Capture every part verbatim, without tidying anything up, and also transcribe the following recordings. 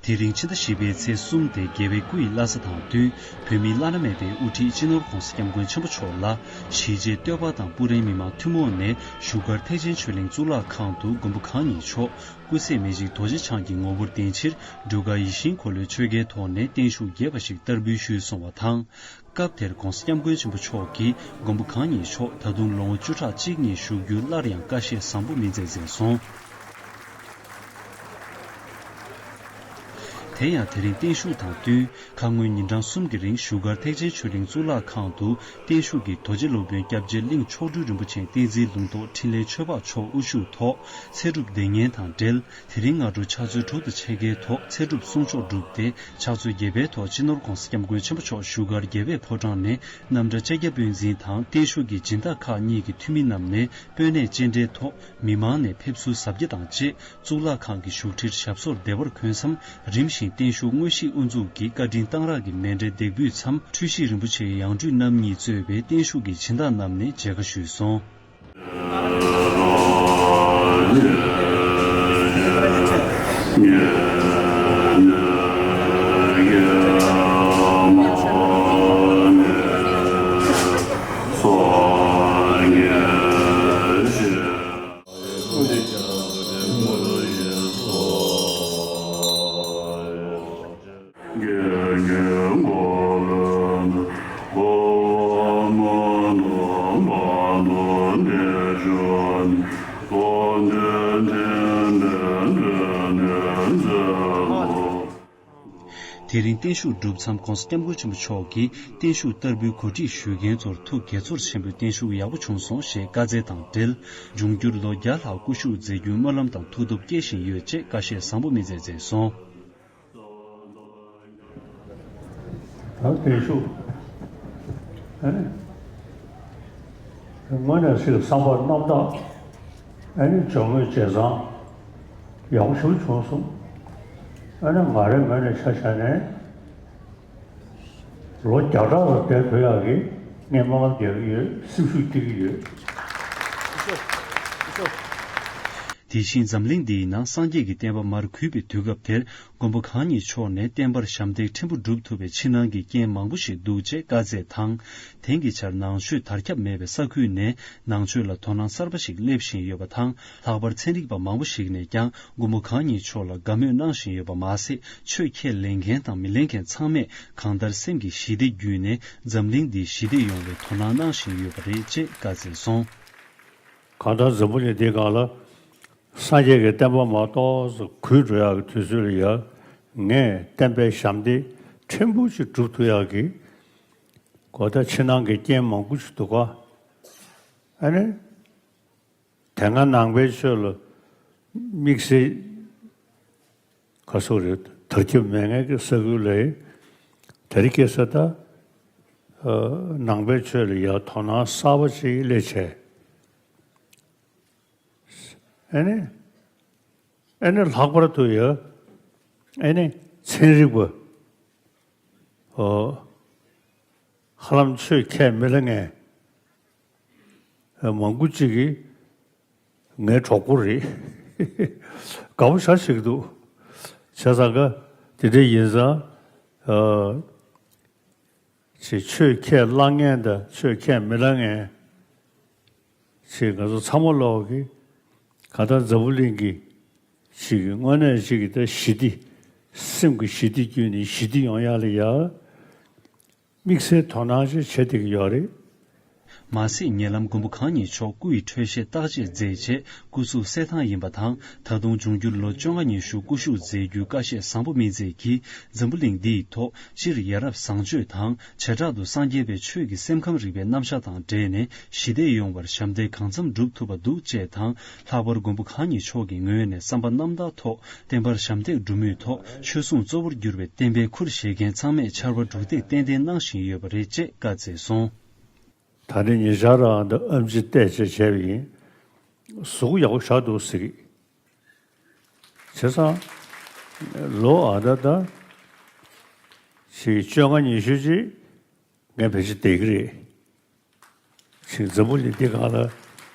དེ་རིང་ཕྱི་ཟླ་བཞི་པའི་ཚེས་གསུམ་སྟེ་རྒྱལ་བའི་སྐུ་ཡི་བླ་གཟའ་དང་བསྟུན། བོད་མིའི་བླ་ན་མེད་པའི་དབུ་ཁྲིད་སྤྱི་ནོར་༧གོང་ས་༧སྐྱབས་མགོན་ཆེན་པོ་མཆོག་ལ་གཞིས་བྱེས་སྟོད་པ་དང་སྤུ་རན་མི་མང་ཐུན་མོང་ནས་བཞུགས་སྒར་ཐེག་ཆེན་ཆོས་གླིང་གཙུག་ལག་ཁང་དུ་མགོན་པོ་གང་ཉིད་མཆོག་སྐུ་ཚེ་མི་འཇིག་རྡོ་རྗེ་འཆང་གི་ངོ་བོར་བརྟེན་ཕྱིར་འབྲུག་སྒར་ཡིད་བཞིན་འཁོར་ལོའི་ཆོས་རྒྱལ་ཐོག་ནས་བརྟན་བཞུགས་རྒྱས་པ་ཞིག་བསྟར་འབུལ་ཞུས་སོང་བ་དང་། སྐབས་དེར་༧གོང་ས་༧སྐྱབས་མགོན་ཆེན་པོ་མཆོག་གིས་མགོན་པོ་གང་ཉིད་མཆོག་ད་དུང་ལོ་ངོ་བཅུ་ཕྲག་གཅིག་གཉིས་བཞུགས་རྒྱུར་སླར་ཡང་བཀའ་བཞེས་བཟང་པོ་སྨིན་མཛད་མཛད་སོང་། དེ་ཡང་དེ་རིང་བརྟན་བཞུགས་དང་བསྟུན་ཁ་སྔོན་ཉིན་གྲངས་གསུམ་གྱི་རིང་བཞུགས་སྒར་ཐེག་ཆེན་ཆོས་གླིང་གཙུག་ལག་ཁང་དུ་བརྟན་བཞུགས་ཀྱིས་རྡོ་རྗེ་སློབ་དཔོན་སྐྱབས་རྗེ་གླིང་མཆོག་སྤྲུལ་རིན་པོ་ཆེ་བསྟན་འཛིན་ལུང་རྟོགས་འཕྲིན་ལས་ཆོས་འཕགས་མཆོག་དབུ་བཞུགས་ཐོག་ཚེ་སྒྲུབ་སྡེ་བརྙན་དང་འབྲེལ། དེ་རིང་སྔ་དྲོ་ཕྱག་ཚོད་དྲུག་དང་ཕྱེད་ཀའི་ཐོག་ཚེ་སྒྲུབ་གསུང་ཆོག་གྲུབ་སྟེ། ཕྱག་ཚོད་བརྒྱད་པའི་ཐོག་སྤྱི་ནོར་༧གོང་ས་༧སྐྱབས་མགོན་ཆེན་པོ་མཆོག་བཞུགས་སྒར་རྒྱལ་བའི་ཕོ་བྲང་ནས་རྣམ་གྲྭ་བཅོ་བརྒྱད་པ་པོད་འཛིན་དང་བརྟན་བཞུགས་ཀྱི་སྦྱིན་བདག་ཁག་གཉིས་ཀྱི་འཐུས་མི་རྣམས་ནས་སྤོས་སྣེ་སྤྱན་འདྲེན་ཐོག་མི་མང་ནས་ཕེབས་བསུ་གཟབ་རྒྱས་དང་བཅས་གཙུག་ལག་ཁང་གི་བཞུགས་ཁྲིར་ཞབས་སོར་བདེ་བར་འཁོད་མཚམས། རིམ་བཞིན་བརྟན་བཞུགས་དངོས་གཞིའི་དབུ་འཛུགས་ཀྱིས་བཀའ་དྲིན་གཏང་རག་གི་མཎྜལ་འདེགས་འབུལ་མཚམས། འཁྲུལ་ཞིག་རིན་པོ་ཆེའི་ཡང་སྤྲུལ་རྣམ་གཉིས་གཙོས་པའི་བརྟན་བཞུགས་ཀྱི་སྦྱིན་བདག་རྣམས་ནས་མཇལ་ཁ་ཞུས་སོང་། དེ་རིང་བརྟན་བཞུགས་གྲུབ་མཚམས་༧གོང་ས་༧སྐྱབས་མགོན་ཆེན་པོ་མཆོག་གིས་བརྟན་བཞུགས་བསྟར་འབུལ་གོ་སྒྲིག་ཞུ་མཁན་ཚོར་ཐུགས་དགྱེས་ཚོར་ཆེན་པོས་བརྟན་བཞུགས་ཡག་པོ་བྱུང་སོང་ཞེས་བཀའ་སྩལ་དང་འབྲེལ། འབྱུང་འགྱུར་ལོ་བརྒྱ་ལྷག་སྐུ་བཞུགས་མཛད་རྒྱུའི་སྨོན་ལམ་དང་ཐུགས་སྟོབས་བསྐྱེད་བཞིན་ཡོད་ཅེས་བཀའ་བཞེས་བཟང་པོ་སྨིན་མཛད་མཛད་སོང་། ད་བརྟན་བཞུགས། ཨ་ནི། དངོས་གནས་སྲིད་བསམ་པ་རྣམ་དག་ཨ་ནི་སྦྱོར་དངོས་བྱས་ཙང་ཡག་པོ་ཞེ་པོ་བྱུང་སོང་། ཨ་ནི་ང་རའི་ངོས་ནས་ཆ་བཞག་ནས་ལོ་བརྒྱ་ཕྲག་ལ་བསྡད་ཐུབ་ཡག་གི་ངས་སྨོན་ལམ་རྒྱག་གི་ཡོད། སེམས་ཤུགས་སྐྱེ་གི་ཡོད། དེ་བཞིན་འཛམ་གླིང་འདིའི་ནང་སངས་རྒྱས་ཀྱི་བསྟན་པ་མར་གུད་པའི་དུས་སྐབས་དེར། མགོན་པོ་གང་ཉིད་མཆོག་ནས་བསྟན་པར་ཞབས་འདེགས་ཕྲན་བུ་སྒྲུབ་ཐུབ་པའི་ཕྱི་ནང་གི་རྐྱེན་མང་པོ་ཞིག་འདུག་ཅེས་བཀའ་སྩལ་དང་། དེང་གི་ཆར་ནང་ཆོས་དར་ཁྱབ་མེད་པའི་ས་ཁུལ་ནས་ནང་ཆོས་ལ་དོ་སྣང་གསར་པ་ཞིག་སླེབས་བཞིན་ཡོད་པ་དང་། ལྷག་པར་ཚན་རིག་པ་མང་པོ་ཞིག་ནས་ཀྱང་མགོན་པོ་གང་ཉིད་མཆོག་ལ་དགའ་མོས་གནང་བཞིན་ཡོད་པ་མ་ཟད། ཆོས་ཁས་ལེན་མཁན་དང་མི་ལེན་མཁན་ཚང་མས་གང་ལྟར་སེམས་ཀྱི་ཞི་བདེ་བརྒྱུད་ནས་འཛམ་གླིང་འདི་ཞི་བདེ་ཡོང་བའི་དོ་སྣང་གནང་བཞིན་ཡོད་པ་རེད་ཅེས་བཀའ་སྩལ་སོང་། གང་ལྟར་འཛམ་བུ་གླིང་འདིའི་སྒང་ལ། སངས་རྒྱས་ཀྱི་བསྟན་པ་མར་ཏོག་ཙམ་གུད་འགྲོ་ཡག་གི་དུས་ཚོད་ལ་ཡ། ངས་བསྟན་པའི་ཞབས་འདེགས་ཕྲན་བུ་ཞིག་སྒྲུབ་ཐུབ་ཡག་གི། གོ་ད་ཕྱི་ནང་གི་རྐྱེན་མང་པོ་ཞིག་འདུག་ག་ཨ་ནི། དེ་སྔ་ནང་པའི་ཆོས་ལ་དམིགས་བསལ་ག་སོགས་རེད། དར་ཁྱབ་མེད་མཁན་གྱི་ས་ཁུལ་ལ་དེ་རིང་ཁ་སང་ད། ནང་པའི་ཆོས་ལ་ཡ་དོ་སྣང་གསར་པ་ཞིག་སླེབས་བྱས། ཨ་ནི། ཨ་ནི་ལྷག་པར་དུ་ཡ། ཨ་ནི་ཚན་རིག་པ། ཨོ། ཧ་ལམ་ཆོས་ཁས་མི་ལེན་མཁན། ཨ། མང་པོ་ཅིག་གིས་ངའི་གྲོགས་པོ་རེད། དགའ་པོ་ཞེ་དྲག་འདུག་བྱས་ཙང་ཀ་དེ་འདྲ་ཡིན་ཙང་། ཨ། ཅིག་ཆོས་ཁས་བླངས་མཁན་དང་ཆོས་ཁས་མི་བླངས་མཁན། ཅིག་ང་ཚོ་ཚང་མ་ལོག་གི་གང་ལྟར་འཛམ་བུ་གླིང་གི་ཅིག་གི་དངོས་གནས་ཅིག་གི་ད་ཞི་བདེ། སེམས་ཀྱི་ཞི་བདེ་བརྒྱུད་ནས་ཞི་བདེ་ཡོང་ཡག་ལ་ཡ། དམིགས་བསལ་དོ་སྣང་ཅིག་བྱེད་བསྡད་ཀྱི་ཡོད་རེད། མ་ཟད་ཉེ་ལམ་མགོན་པོ་གང་ཉིད་མཆོག་སྐུ་ཡི་འཕྲོད་བཞེས་བརྟག་དཔྱད་མཛད་རྗེས་སྐུ་གཟུགས་གསལ་ཐང་ཡིན་པ་དང་། ད་དུང་འབྱུང་འགྱུར་ལོ་བཅོ་ལྔ་ཉི་ཤུ་སྐུ་བཞུགས་མཛད་རྒྱུའི་བཀའ་བཞེས་བཟང་པོ་སྨིན་མཛད་ཀྱིས་འཛམ་བུ་གླིང་འདི་ཡི་ཐོག་སྤྱིར་ཡ་རབས་བཟང་སྤྱོད་དང་བྱེ་བྲག་ཏུ་སངས་རྒྱས་པའི་ཆོས་ཀྱི་སེམས་ཁམས་རིག་པའི་རྣམ་གཞག་དང་འབྲེལ་ནས་ཞི་བདེ་ཡོང་བར་ཞབས་འདེགས་གང་འཚམ་སྒྲུབ་ཐུབ་པ་འདུག་ཅེས་དང་། ལྷག་པར་མགོན་པོ་གང་ཉིད་མཆོག་གི་ངོས་ནས་བསམ་པ་རྣམ་དག་ཐོག་བསྟན་པར་ཞབས་འདེགས་སྒྲུབ་མུས་ཐོག་ཆོས་སྲུང་གཙོ་བོར་གྱུར་པའི་བསྟན་པའི་ཁུར་བཞེས་མཁན་ཚང་མས་ཕྱར་བ་གྲུ་འདེགས་ཏན་ཏན་གནང་བཞིན་ཡོད་པ་རེད་ཅེས་བཀའ་སྩལ་སོང་། ད་ནི་ཉེ་ཆར་རང་ད་ཨེམ་ཆི་བལྟས་བྱས་བྱས་པ་ཡིན། གཟུགས་ཡག་པོ་ཞེ་དྲག་འདུག་ཟེར་གི། བྱས་ཙང་ལོ་ཨ་ད་ད་ཞིག་བཅོ་ལྔ་ཉི་ཤུ་ཅིག་ངས་ཕལ་ཆེར་བསྡད་ཀྱི་རེད། ཅིག་འཛམ་བུ་གླིང་འདི་སྒང་ལ་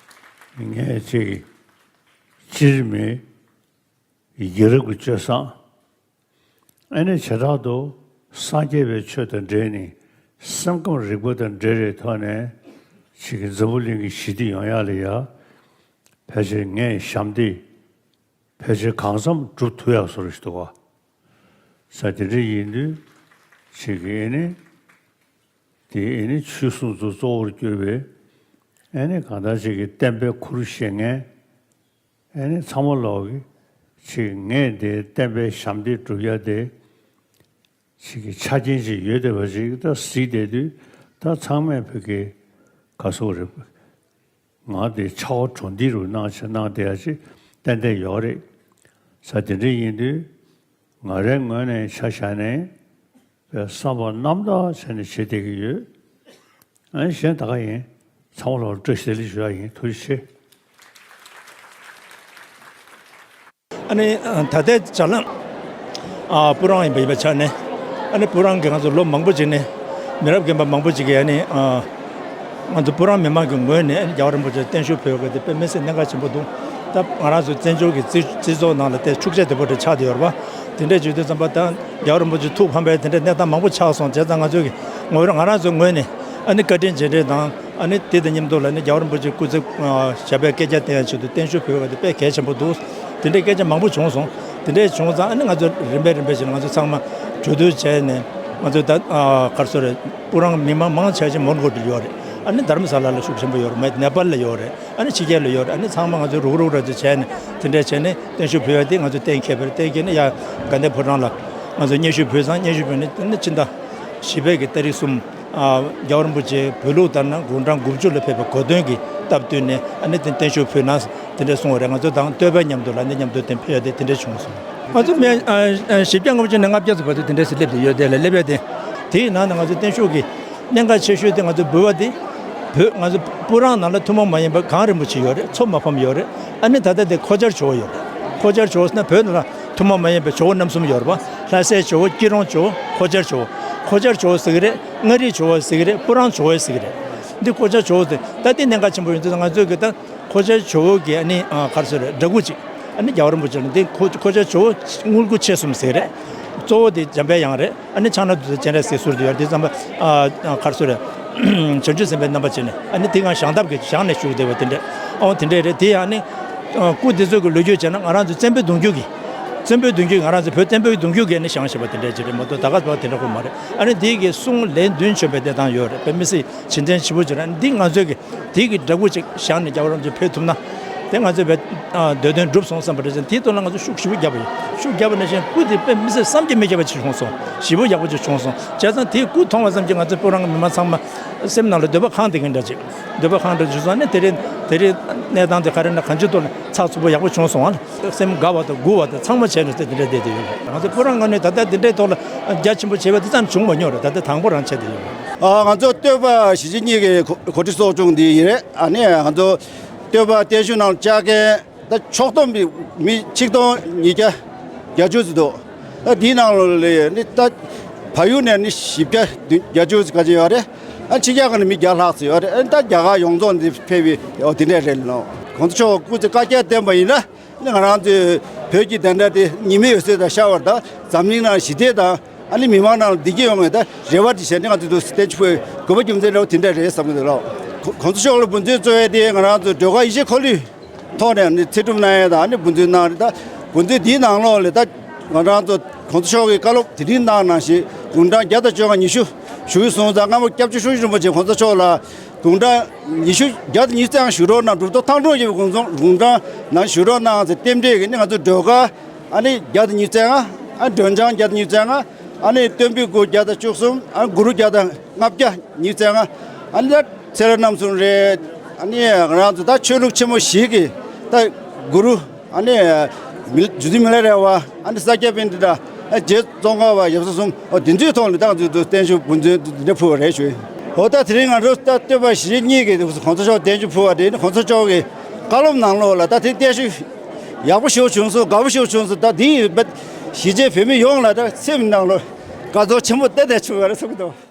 ངས་ཅིག་སྤྱིར་མི་ཡ་རབས་ཀྱི་སྤྱོད་བཟང་། ཨ་ནི་བྱེ་བྲག་ཏུ་སངས་རྒྱས་པའི་ཆོས་དང་འབྲེལ་ནས་སེམས་ཁམས་རིག་པ་དང་འབྲེལ་བའི་ཐོག་ནས་ཅིག་གི་འཛམ་བུ་གླིང་གི་ཞི་བདེ་ཡོང་ཡག་ལ་ཡ་ཕལ་ཆེར་ངས་ཞབས་འདེགས་ཕལ་ཆེར་གང་འཚམ་སྒྲུབ་ཐུབ་ཡག་བཟོ་འདྲ་ཞིག་འདུག་ག། ས་དེ་འདྲ་ཡིན་དུས་ཅིག་གི་ཨ་ནི་དེ་ཨ་ནི་ཆོས་སྲུང་ཚོ་གཙོ་བོར་གྱུར་པའི་ཨ་ནི་གང་ལྟར་ཅིག་གི་བསྟན་པའི་ཁུར་བཞེས་མཁན། ཨ་ནི་ཚང་མ་ལོག་གི་ཅིག་ངས་འདི་བསྟན་པའི་ཞབས་འདེགས་སྒྲུབ་ཡ་དེ་ཅིག་གི་ཆ་རྐྱེན་ཅིག་ཡོད་བསྡད་པ་ཅིག་ད་གཟིགས་བསྡད་དུས། ད་ཚང་མས་བོད་ཀྱི་ག་སོག་རེད། ང་དེ་ཕྱག་འོག་གྲོང་སྡེ་རུ་གནང་ཆེ་གནང་བསྡད་ཡ་ཅིག་ཏན་ཏན་ཡོད་རེད། ས་དེ་འདྲ་ཡིན་དུས་ང་རའི་ངོས་ནས་ཆ་བཞག་ནས། བསམ་པ་རྣམ་དག་བྱས་ནས་བྱེད་བསྡད་ཀྱི་ཡོད། ཨ་ནི་གཞན་ད་ག་ཡིན། ཚང་མ་ལ་བཀྲ་ཤིས་བདེ་ལེགས་ཞུ་ཡག་ཡིན། ཐུགས་རྗེ་ཆེ། ཨ་ནི་ད་ལྟའི་བར་ལ་ཨ་སྤུ་རང་ཡིན་པ་ཡིན་པའི་ཆ་ནས། ཨ་ནི་སྤུ་རང་གི་ང་ཚོ་ལོ་མང་པོ་ཅིག་ནས་མི་རབས་རྒན་པ་མང་པོ་ཅིག་གིས་ཨ་ནི་ཨ་ང་ཚོ་སྤུ་རང་མི་མང་གི་ངོས་ནས་ཨ་ནི་རྒྱལ་བ་རིན་པོ་ཆེར་བརྟན་བཞུགས་ཕུལ་ཡག་དེ་དཔེ་མི་སྲིད་གནད་འགག་ཆེན་པོ་འདུག་ད་ང་རང་ཚོ་བཙན་བྱོལ་གྱི་སྤྱི་སྤྱི་ཚོགས་ནང་ལ་དེ་ཤུགས་ཆེ་དོད་པོ་དེ་ཆགས་བསྡད་ཡོད་རེད་པ། དེ་འདྲས་བྱེད་དུས་ཙམ་པ་ད་རྒྱལ་བ་རིན་པོ་ཆེ་ཐུགས་ཕམ་པའི་དེ་འདྲས་གནས་སྟངས་མང་པོ་ཆགས་སོང་། བྱས་ཙང་ང་ཚོ་གི་ངོས་རང་ང་རང་ཚོའི་ངོས་ནས་ཨ་ནི་བཀའ་དྲིན་རྗེས་དྲན་དང་། ཨ་ནི་དེ་དང་མཉམ་དུ་ལ་ནི་རྒྱལ་བ་རིན་པོ་ཆེ་སྐུ་ཚེ་ཞབས་པད་བསྐལ་བརྒྱར་བརྟན་ཡག་ཆེད་དུ་བརྟན་བཞུགས་ཕུལ་བ་དེ་དཔེ་གལ་ཆེན་པོ་འདུག་དེ་འདྲའི་སྐད་ཆ་མང་པོ་བྱུང་སོང་། དེ་འདྲས་བྱུང་ཙང་ཨ་ནི་ང་ཚོ་རིམ་པས་རིམ་པས་བྱས་ནས་ང་ཚོ་ཚང་མ་གྲོས་བསྡུར་བྱས་ནས། ང་ཚོ་ད་ཨ་ག་རེ་ཟེར་དགོས་རེད། སྤུ་རང་མི་མང་མང་ཆེ་ཆེ་མོན་གྷོ་ལ་ཡོད་རེད། ཨ་ནི་དྷ་རམ་ས་ལ་ལ་ཤུགས་ཆེན་པོ་ཡོད་རེད། མེད་ནེ་པཱལ་ལ་ཡོད་རེད། ཨ་ནི་ཕྱི་རྒྱལ་ལ་ཡོད་རེད། ཨ་ནི་ཚང་མ་ང་ཚོ་རུག་རུག་ར་ཅིག་བྱས་ནས་དེ་འདྲས་བྱས་ནས་བརྟན་བཞུགས་ཕུལ་ཡག་དེ་ང་ཚོ་གཏན་འཁེལ་བ་རེད། གཏན་འཁེལ་ནས་ཡ་དགའ་ལྡན་ཕོ་བྲང་ལ་ང་ཚོ་སྙན་ཞུ་ཕུལ་ཙང་། སྙན་ཞུ་ཕུལ་ནས་ཨ་ནི་ཕྱི་ཟླ་བཞི་པའི་གི་ཏ་རིག་གསུམ། ཨ་རྒྱལ་བ་རིན་པོ་ཆེ་བོད་ལུགས་ལྟར་ན་དགུང་གྲངས་དགུ་བཅུ་ལ་ཕེབས་པའི་གོ་སྟོན་གྱི་སྟབས་བསྟུན་ནས་ཨ་ནི་དེ་བརྟན་བཞུགས་ཕུལ་ན་དེ་འདྲས་གསུངས་པ་རེད། ང་ཚོ་དང་བསྟོད་པ་མཉམ་དུ་ལ་ནི་མཉམ་དུ་དེ་ཕུལ་ཡག་དེ་དེ་འདྲས་བྱུང་སོང་། ང་ཚོ་མི་ཨ་ཨ་བཞི་བརྒྱ་ལྔ་བཅུ་ནས་ལྔ་བརྒྱ་ཙམ་བར་དུ་དེ་འདྲས་སེ་སླེབས་བསྡད་ཡོད། དེ་ལ་སླེབས་ཡག་དེ། དེའི་ནང་ནས་ང་ཚོ་བརྟན་བཞུགས་ཀྱི་གནད་འགག་ཆེ་ཤོས་དེ་ང་ཚོ་འབུལ་བ་དེ། བོད་ང་ཚོ་སྤུ་རང་ནང་ལ་ཐུན་མོང་མ་ཡིན་པ་གང་རིན་པོ་ཆེ་ཡོད་རེད། མཚོ་མ་ཕམ་ཡོད་རེད། ཨ་ནི་ད་ལྟ་དེ་ཁོ་ཆར་ཇོ་བོ་ཡོད་རེད། ཁོ་ཆར་ཇོ་བོ་ཟེར་ན་བོད་ནང་ལ་ཐུན་མོང་མ་ཡིན་པའི་ཇོ་བོ་རྣམ་གསུམ་ཡོད་རེད་པ། ལྷ་སའི་ཇོ་བོ། སྐྱིད་གྲོང་ཇོ་བོ། ཁོ་ཆར་ཇོ་བོ། ཁོ་ཆར་ཇོ་བོ་ཟེར་གྱི་རེད། མངའ་རིས་ཇོ་བོ་ཟེར་གྱི་རེད། སྤུ་རང་ཇོ་བོ་ཟེར་གྱི་རེད། འདི་ཁོ་ཆར་ཇོ་བོ་ཟེར། ད་འདི་གནད་འགག་ཆེན་པོ་ཡིན་དུས་ང་ཚོས་གི་ད་ཁོ་ཆར་ཇོ་བོ་གི་ཨ་ནི་ཨ་ག་རེ་ཟེར་རེད། འདྲ་སྐུ་ཅིག་ཨ་ནི་རྒྱལ་བ་རིན་པོ་ཆེ་ལ་འདི་ཁོ་ཁོ་ཆར་ཇོ་བོ་དངུལ་སྐུ་མཆེད་གསུམ་ཟེར་གྱི་རེད། གཙོ་བོ་དེ་འཇམ་དཔལ་དབྱངས་རེད། ཨ་ནི་ཕྱག་ན་རྡོ་རྗེ་སྤྱན་རས་གཟིགས་ཟུར་དུ་ཡོད་རེད། དེ་ཙམ་པ་ཨ་ཨ་ག་རེ་ཟེར་རེད། བྱང་ཆུབ་སེམས་དཔའི་རྣམ་པ་བྱས་ནས་ཨ་ནི་དེ་སྒང་བཞེངས་སྟབས་ཀྱི་བཞེངས་ནས་བཞུགས་བསྡད་པ་དེ་འདྲ། ཨོ་དེ་འདྲ་རེད། དེ་ཡང་ནི་ཨ་སྐུ་དེ་ཚོ་གི་ལོ་རྒྱུས་བྱས་ན་ང་རང་ཚོ་བཙན་པོའི་གདུང་རྒྱུད་ཀྱི། བཙན་པོའི་གདུང་རྒྱུད། ང་རང་ཚོ་བོད་བཙན་པོའི་གདུང་རྒྱུད་ཀྱི་ནི་བཞེངས་བཞག་པ་དེ་འདྲ་ཅིག་རེད་མ་གཏོགས་ད་ག་ཟེ་དེ་འདྲ་ཁོ་མ་རེད། ཨ་ནི་དེ་གི་གསུང་ལན་བདུན་བྱོན་པའི་གནས་སྟངས་ཡོད་རེད། དཔེ་མི་སྲིད་བྱིན་ཅན་ཞིག་པོ་ཅིག་རེད། ཨ་ནི་འདི་ང་ཚོས་གི་དེ་གི་འདྲ་སྐུ་ཅིག་བཞེངས་ནས་རྒྱལ་བ་རིན་པོ་ཆེ་ཕེབས་ཐུབ་ན། དེ་ང་ཚོས་བས་ཨ་འདོད་དོན་འགྲུབ་སོང་བསམ་པ་རེད་ཅེས་དེའི་ཐོག་ལ་ང་ཚོ་ཤུགས་ཞེ་པོ་བརྒྱབ་པ་ཡིན། ཤུགས་བརྒྱབ་པ་ནང་བཞིན་སྐུ་དེ་དཔེ་མི་སྲིད་བསམ་གྱིས་མི་ཁྱབ་པ་ཅིག་བྱུང་སོང་། ཞེ་པོ་ཡག་པོ་ཅིག་བྱུང་སོང་། བྱས་ཙང་དེའི་སྐུ་མཐོང་བ་ཙམ་གྱིས་ང་ཚོ་སྤུ་རང་གི་མི་མང་ཚང་མ་སེམས་ནང་ལ་འདོད་པ་ཁེངས་བསྡད་མཁན་འདྲ་ཅིག་འདོད་པ་ཁེངས་འདྲ་ཅིག་བྱུང་སོང་། ཨ་ནི་དེ་རིང་དེ་རིང་གནས་སྟངས་དེ་ག་རེ་ན་གང་ཅིའི་ཐོག་ལ་ཚགས་ཚུད་པོ་ཡག་པོ་བྱུང་སོང་ཨ། སེམས་དགའ་བ་དང་མགུ་བ་དང་ཚང་མ་བྱས་ནས་དེ་འདྲ་བསྡད་དེ་ཡོད། ང་ཚོ་སྤུ་རང་ངོས་ནས་ད་ལྟ་འདི་འདྲའི་ཐོག་ལ་རྒྱ་ཆེན་པོ་བྱས་པ་དེ་ཙམ་བྱུང་མ་མྱོང་རེད། ད་ལྟ་དང་པོ་རང་བྱས་དེ་ཡོད། ཨ་ང་ཚོ་སྟོད་པ་གཞིས་བྱེས་གཉིས་ཀྱི་གོ་གོ་སྒྲིག་ཚོགས་ཆུང་འདི་ཡིན་རེད། ཨ་ནི་ང་ཚོ་སྟོད་པ་བརྟན་བཞུགས་ནང་བཅར་མཁན་ད་ཕྱོགས་བསྡོམས་མི་ཆིག་སྟོང་ཉིས་བརྒྱ་བརྒྱད་ཅུ་ཙམ་འདུག་ད་འདིའི་ནང་ལོགས་ལ་ནི་ད་བལ་ཡུལ་ནས་ནི་བཞི་བརྒྱ་བརྒྱད་ཅུ་ཙམ་ག་ཅིག་ཡོད་རེད། ཨ་ཕྱི་རྒྱལ་ཁག་ནས་མི་བརྒྱ་ལྷག་ཙམ་ཡོད་རེད། ཨ་ད་རྒྱ་གར་ཡོངས་རྫོགས་འདི་ཕེབས་པའི་འོ་དེ་འདྲས་རེད་ལོ། གོང་ས་མཆོག་སྐུ་ཚེ་བསྐལ་བརྒྱར་བརྟན་པ་ཡིན་ན། ང་རང་ཚོའི་བོད་ཀྱི་བདེན་མཐའ་དེ་ཉི་མའི་འོད་ཟེར་དང་ཤར་བར་དང་འཛམ་གླིང་ནང་ཞི་བདེ་དང་ཨ་ནི་མི་མང་ནང་བདེ་སྐྱིད་ཡོང་བའི་ད་རེ་བ་དེ་བྱས་ནས་ང་ཚོས་འདུག་སེ་བརྟན་བཞུགས་ཕུལ་དགོས་པ་རྒྱུ་མཚན་འདྲ་བོ་དེ་འདྲ་རེད་བསམ་གྱི་འདུག་ལགས། གོང་ས་མཆོག་ལ་འབུལ་ཚུལ་གཙོ་བོ་དེ་ང་རང་ཚོ་སྒྲོལ་དཀར་ཡེ་ཤེས་འཁོར་ལོའི་ཐོག་ནས་ནི་ཚེ་སྒྲུབ་གནང་ཡས་དང་ཨ་ནི་འབུལ་ཚུལ་གནང་རེད། ད་འབུལ་ཚུལ་འདིའི་ནང་ལོགས་ལ་ད་ང་རང་ཚོ་གོང་ས་མཆོག་གིས་བཀའ་སློབ་དེ་རིང་གནང་ནང་བཞིན་དགུང་གྲངས་བརྒྱ་དང་བཅོ་ལྔ་ཉི་ཤུ་བཞུགས་སོང་ཙང་སྔ་མོ་སྐྱབས་རྗེ་ཧྲུའུ་ཅི་རིན་པོ་ཆེ་གོང་ས་མཆོག་ལ། དགུང་གྲངས་ཉི་ཤུ་བརྒྱ་དང་ཉི་ཤུ་རྩ་ལྔ་བཞུགས་རོགས་གནང་། གྲུབ་ཐོབ་ཐང་སྒྲོན་གྱི་དགུང་གྲངས་དགུང་གྲངས་ནང་བཞུགས་རོགས་གནང་ཟེར་རྟེན་འབྲེལ་གྱི་ནི་ང་ཚོ་སྒྲོལ་དཀར་ཨ་ནི་བརྒྱ་དང་ཉི་ཤུ་རྩ་ལྔ། ཨ་སྒྲོལ་ལྗང་བརྒྱ་དང་ཉི་ཤུ་རྩ་ལྔ། ཨ་ནི་སྟོན་པའི་སྐུ་བརྒྱ་དང་བཅུ་གསུམ། ཨ་གུ་རུ་བརྒྱ་དང་ལྔ་བརྒྱ་ཉི་ཤུ་རྩ་ལྔ། ཨ་ནི་ད་ཚེ་རབས་རྣམ་གསུམ་རེད། ཨ་ནི་ང་རང་ཚོ་ད་ཆོས་ལུགས་ཆེན་མོ་བཞི་གི་ད་གུ་རུ། ཨ་ནི་མི་རྗེ་བཙུན་མི་ལ་རས་པ། ཨ་ནི་ས་སྐྱ་པཎྜི་ཏ། ཨ་རྗེ་ཙོང་ཁ་པ་ཡབ་སྲས་གསུམ། ཨོ་དེ་ཚོའི་ཐོག་ནས་ད་ང་ཚོས་བརྟན་བཞུགས་འབུལ་ཚུལ་འདི་འདྲ་ཕུལ་བ་རེད་ཞུ། ཨོ་ད་དེ་རིང་ང་ཚོ་ད་སྟོད་པ་གཞིས་བྱེས་གཉིས་ཀྱི་གོང་ས་མཆོག་བརྟན་བཞུགས་ཕུལ་བ་དེ་ནི་གོང་ས་མཆོག་གི་བཀའ་སློབ་ནང་ལོགས་ལ་ད་དེ་བརྟན་བཞུགས་ཡག་པོ་ཞེ་པོ་བྱུང་སོང་། དགའ་པོ་ཞེ་པོ་བྱུང་སོང་། ད་དེ་ཡིན་པ་གཞིས་བྱེས་བོད་མི་ཡོངས་ལ་ད་སེམས་ནང་ལོགས་དགའ་ཚོར་ཆེན་པོ་ཏན་ཏན་བྱུང་བ་རེད་བསམ་གྱི་འདུག